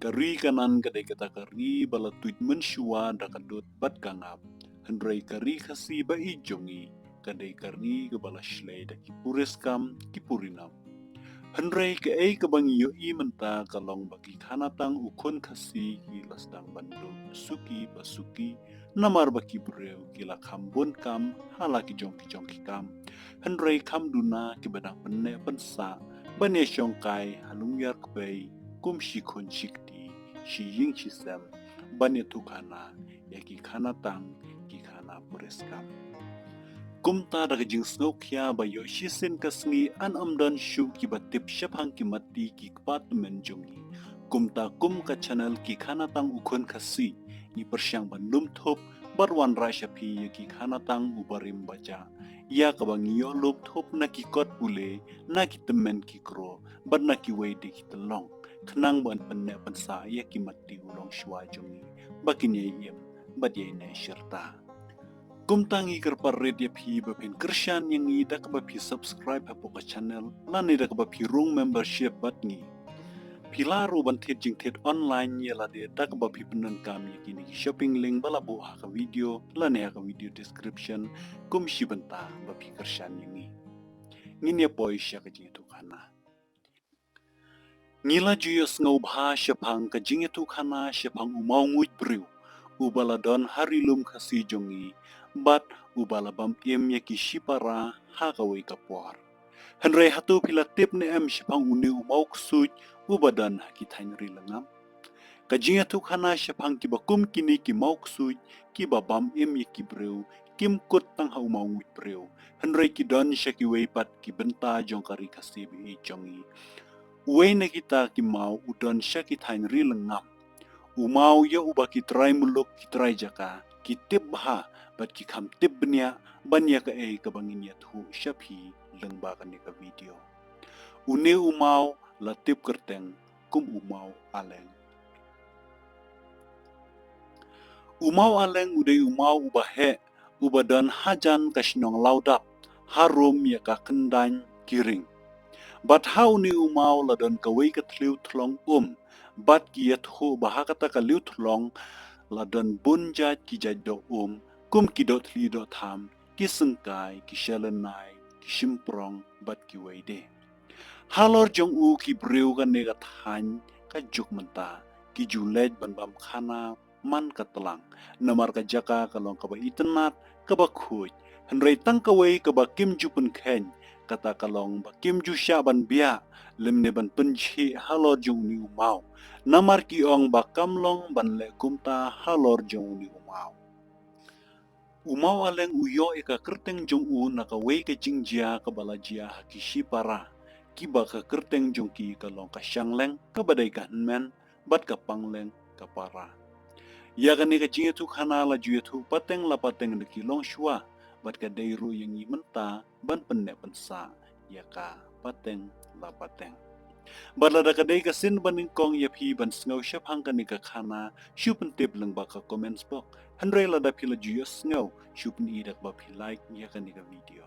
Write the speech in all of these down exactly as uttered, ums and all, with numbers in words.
Ka ri Kanaan ka dei kata ka ri ba la tuid mynshuwa da ka dud bad ka ngap. Hynrei ka ri Khasi ba ïeit jong ngi ka dei ka ri kaba la shlei da ki puriskam, ki purinam. Hynrei kaei kaba ngi ïohi mynta ka long ba ki khana tang u khun Khasi ki la sdang ban duh suki ba suki, namar ba ki briew ki la kham bun kam ha la ki jong ki jong ki kam. Hynrei kham duna kiba dang pynneh pynsah ban ïashongkai ha lyngngoh kbei kum shi khun shi kti, shi ïing shi sem, ban ïathuh khana ïa ki khana tang, ki khana puriskam. Kumta da ka jingsngewkhia ba ïoh shisien ka sngi yn ym don shuh kiba tip shaphang ki matti ki kpa tymmen jong ngi. Kumta kum ka channel Ki Khana Tang U Khun Khasi, ngi pyrshang ban lum thup bad wanrah sha phi ïa ki khana tang u barim bajah, ïa kaba ngi ïoh lum thup na ki kot pule, na ki tymmen ki kro bad na kiwei de ki tyllong, khnang ban pynneh pynsah ïa ki matti u longshuwa jong ngi ba kin ïai im bad ïai neh shirta. Kumta ngi kyrpad rit ïa phi ba phin kyrshan ïa ngi da kaba phi subscribe hapoh ka channel lane da kaba phi rung membership bad ngi. Phi lah ruh ban thied jingthied online ïa lade da kaba phi pyndonkam ïa kine ki shopping link ba la buh ha ka video lane ha ka video description kum shi bynta ba phi kyrshan ïa ngi. Ngin ïa poi sha ka jingïathuh khana. Ngi la ju ïohsngew bha shaphang ka jingïathuh khana shaphang u mawnguid briew uba la don ha ri lum Khasi jong ngi bad uba la bam im ïa ki shipara ha kawei ka por. Hynrei hato phi la tip ne em shaphang une u mawksuid uba don ha ki thaiñ ri lyngngam? Ka jingïathuh khana shaphang kiba kum kine ki mawksuid kiba bam im ïa ki briew kim kut tang ha u mawnguid briew, hynrei ki don sha kiwei pat ki bynta jong ka ri Khasi ba ïeit jong ngi. Uwei na kita ki maw u don sha ki thaiñ ri lyngngam. U maw ïa uba ki trai muluk, ki trai jaka ki tip bha bad ki kham tip bniah ban ïa kaei kaba ngin ïathuh sha phi lyngba kane ka video. Une u maw la tip kyrteng kum u Maw Aleng. U Maw Aleng u dei u maw uba heh uba don hajan ka shnong Lawdap, harum ïa ka khyndaiñ Kiring. Bad ha une u maw la don kawei ka thliew thlong um bad ki ïathuh ba ha kata ka liew thlong la don bun jait ki jait doh um, kum ki doh thli doh tham, ki syngkai, ki shalynai, ki shymprong bad kiwei de. Halor jong u ki briew kane ka thaiñ ka juk mynta ki ju leit ban bam khana man ka tlang, namar ka jaka ka long kaba itynnad, kaba khuid. Hynrei tang kawei kaba kim ju pynkheiñ, kata ka long ba kim ju shah ban biah lymne ban pynjhieh halor jong une u maw, namar ki ong ba kam long ban leh kumta halor jong une u maw. U Maw Aleng u ïoh ïa ka kyrteng jong u na kawei ka jingjia kaba la jia ha ki shipara, kiba ka kyrteng jong ki ka long ka Shangleng, kaba dei ka hynmen, bad ka Pangleng, ka para. Ïa kane ka jingïathuh khana la ju ïathuh pateng la pateng da ki longshuwa, bad ka dei ruh ïa ngi mynta ban pynneh pynsah ïa ka pateng la pateng. Bad lada ka dei ka sien ba nyngkong ïa phi ban sngew shaphang kane ka khana, shu pyntip lyngba ka comments box. Hynrei lada phi la ju ïohsngew, shu pyni da kaba phi like ïa kane ka video.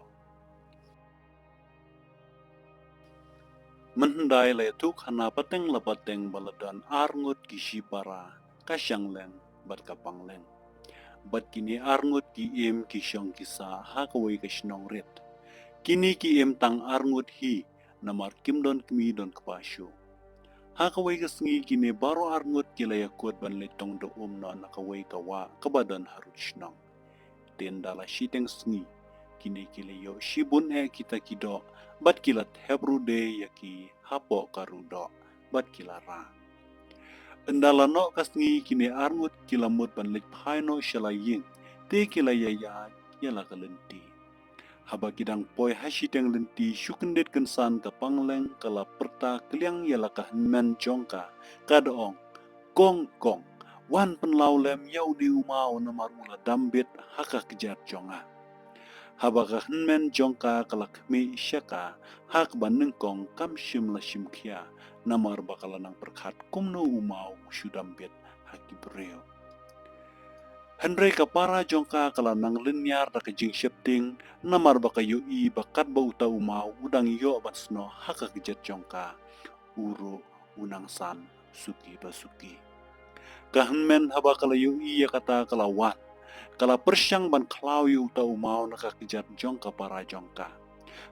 Mynhyndai la ïathuh khana pateng la pateng ba la don arngut ki shipara, ka Shangleng bad ka Pangleng. Bad kine arngut ki im ki shong ki sah ha kawei ka shnong rit. Kine ki im tang arngut hi, namar kim don kmie don kpa shuh. Ha kawei ka sngi kine baroh arngut ki la ïakut ban leit tong doh um noh na kawei ka wah kaba don harud shnong. Te ynda la shiteng sngi, kine ki la ïoh shibun eh kita ki doh, bad ki la thep ruh de ïa ki hapoh ka ruh doh, bad ki la rah. Ynda la noh ka sngi kine arngut ki la mut ban leit phai noh sha la ïing, te ki la ïa ïaid ïa la ka lynti. Haba ki dang poi ha shiteng lynti shu kyndit kynsan ka Pangleng ka la pyrta kylliang ïa la ka hynmen jong ka, ka da ong, "Kong, kong, wan pynlaw lem ïa une u maw namar u la dam bit ha ka kjat jong nga." Haba ka hynmen jong ka ka la khmih sha ka, ha kaba nyngkong kam shym la shim khia, namar ba ka la nang pyrkhat kumno u maw u shu dam bit ha ki briew. Hynrei ka para jong ka ka la nang lynñiar da ka jingsheptieng, namar ba ka ïohi ba katba uta u maw u dang ïoh ban snoh ha ka kjat jong ka, u ruh u nang san suki pa suki. Ka hynmen haba ka la ïohi ïa kata ka la wan, ka la pyrshang ban khlaw ïa uta u maw na ka kjat jong ka para jong ka.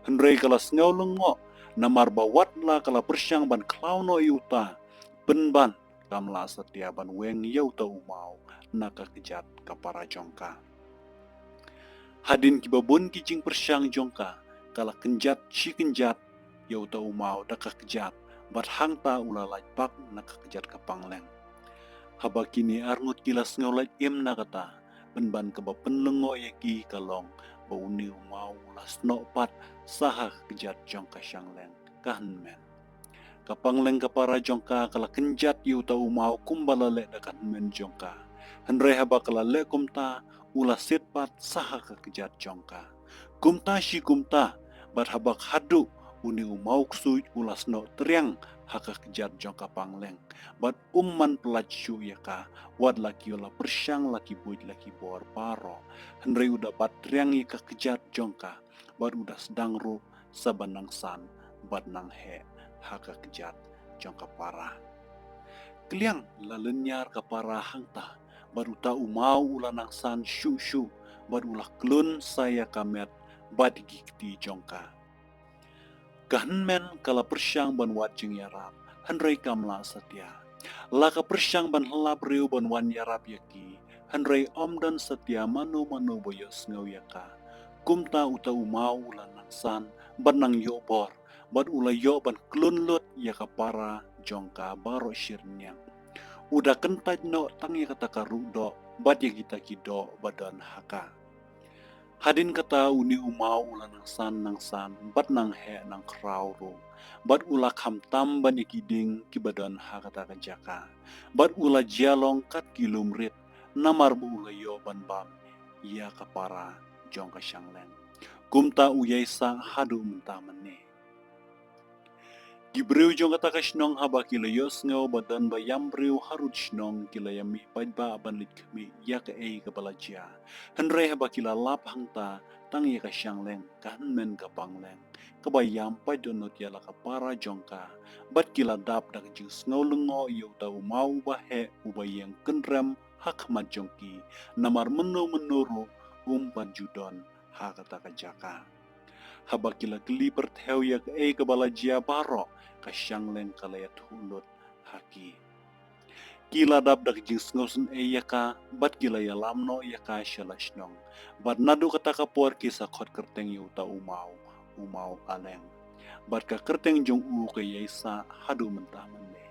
Hynrei ka la sngew lyngngoh, namar ba wat la ka la pyrshang ban khlaw noh ïa uta, pynban kam lah satia ban weng ïa uta u maw na ka kjat ka para jong ka. Hadien kiba bun ki jingpyrshang jong ka, ka la kynjat shi kynjat ïa uta u maw da ka kjat, bad hangta u la lait bak na ka kjat ka pangleng. Haba kine arngut ki la sngew lait im na kata, pynban kaba pynlyngngoh ïa ki ka long ba une u maw u la snoh pat sa ha ka kjat jong ka shangleng ka hynmen. Ka pangleng ka para jong ka ka la kynjat ïa uta u maw kumba la leh da ka hynmen jong ka. Hynrei haba ka la leh kumta, u la siat pat sa ha ka kjat jong ka. Kumta shi kumta, bad haba haduh une u maw ksuid u la snoh triang ha ka kjat jong ka pangleng, bad um man pyllait shuh ïa ka, wat la ki la pyrshang la ki buit la ki bor baroh. Hynrei u da bat triang ïa ka kjat jong ka, bad u da sdang ruh sa ban nang san bad nang heh ha ka kjat jong ka para. Kliang la lynñiar ka para hangta, bad uta u maw u la nang san shuh shuh, bad u la klun sa ïa ka met bad ki kti jong ka. Ka hynmen ka la pyrshang ban wad jingïarap, hynrei kam lah satia. La ka pyrshang ban hla briew ban wan ïarap ïa ki, hynrei ym don satia mano mano ba ïohsngew ïa ka. Kumta uta u maw u la nang san bad nang ïoh bor, bad u la ïoh ban klun lut ïa ka para jong ka baroh shi rynïeng. U da kyntait noh tang ïa kata ka ruh doh bad ïa kita ki doh ba don ha ka. Hadien kata une u maw u la nang san nang san bad nang heh nang khraw ruh, bad u la kham tam ban ïa ki dieng kiba don ha kata ka jaka, bad u la jia long kat ki lum rit, namar ba u la ïoh ban bam ïa ka para jong ka shangleng. Kumta u ïai sah haduh mynta mynne. Ki briew jong kata ka shnong haba ki la ïohsngew ba don ba ïam briew harud shnong, ki la ïa mih paidbah ban leit khmih ïa kaei kaba la jia. Hynrei haba ki la lap hangta, tang ïa ka shangleng ka hynmen ka pangleng kaba ïam paid dohnud ïa la ka para jong ka, bad ki la dap da ka jingsngew lyngngoh ïa uta u maw uba heh uba ïeng kynrem ha khmat jong ki, namar mynno mynno ruh um pat ju don ha kata ka jaka. Haba ki la kylli pyrthew ïa kaei kaba la jia baroh, ka shangleng ka la ïathuh lut ha ki. Ki la dap da ka jingsngewsynei ïa ka, bad ki la ïalam noh ïa ka sha la shnong. Bad naduh kata ka por ki sa khot kyrteng ïa uta u maw, u Maw Aleng. Bad ka kyrteng jong u ka ïai sah haduh mynta mynne.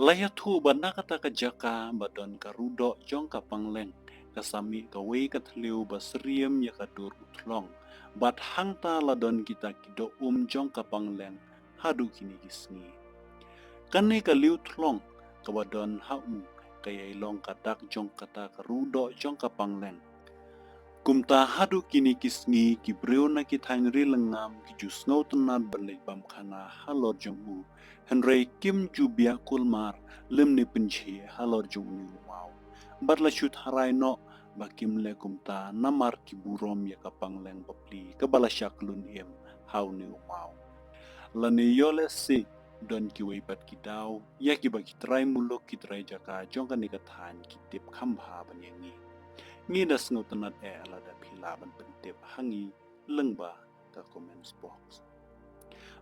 La ïathuh ba na kata ka jaka ba don ka ruh doh jong ka pangleng, ka sa mih kawei ka thliew ba syriem ïa ka dur u thlong. Bad hangta la don kita ki doh um jong ka pangleng haduh kine ki sngi. Kane ka liew thlong kaba don ha u ka ïai long ka dak jong kata ka ruh doh jong ka pangleng. Kumta haduh kine ki sngi ki briew na ki thaiñ ri lyngngam ki ju sngewtynnad ban leit bam khana halor jong u. Hynrei kim ju biah kulmar lymne pynjhieh halor jong une u maw. Bad la shu tharai noh ba kim leh kumta namar ki burom ïa ka pangleng bapli kaba la shah klun im ha une u maw. Lane ïoh lehse don kiwei pat ki daw ïa kiba ki trai muluk ki trai jaka jong kane ka thaiñ ki tip kham bha ban ïa ngi. Ngi da sngewtynnad eh lada phi lah ban pyntip ha ngi lyngba ka comments box.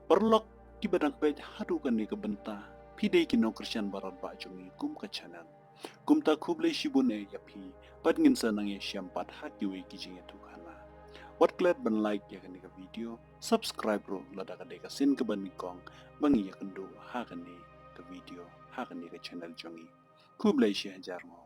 Paralok kiba dang peit haduh kane ka bynta, phi dei ki nongkyrshan baroh ba jong ngi kum ka channel. Kumta khublei shibun eh ïa phi, bad ngin sa nang ïashem pat ha kiwei ki jingïathuhkhana. Wat klet ban like ïa kane ka video, subscribe ruh lada ka dei ka sien kaba nyngkong ba ngi ïakynduh ha kane ka video ha kane ka channel jong ngi. Khublei shihajar nguh.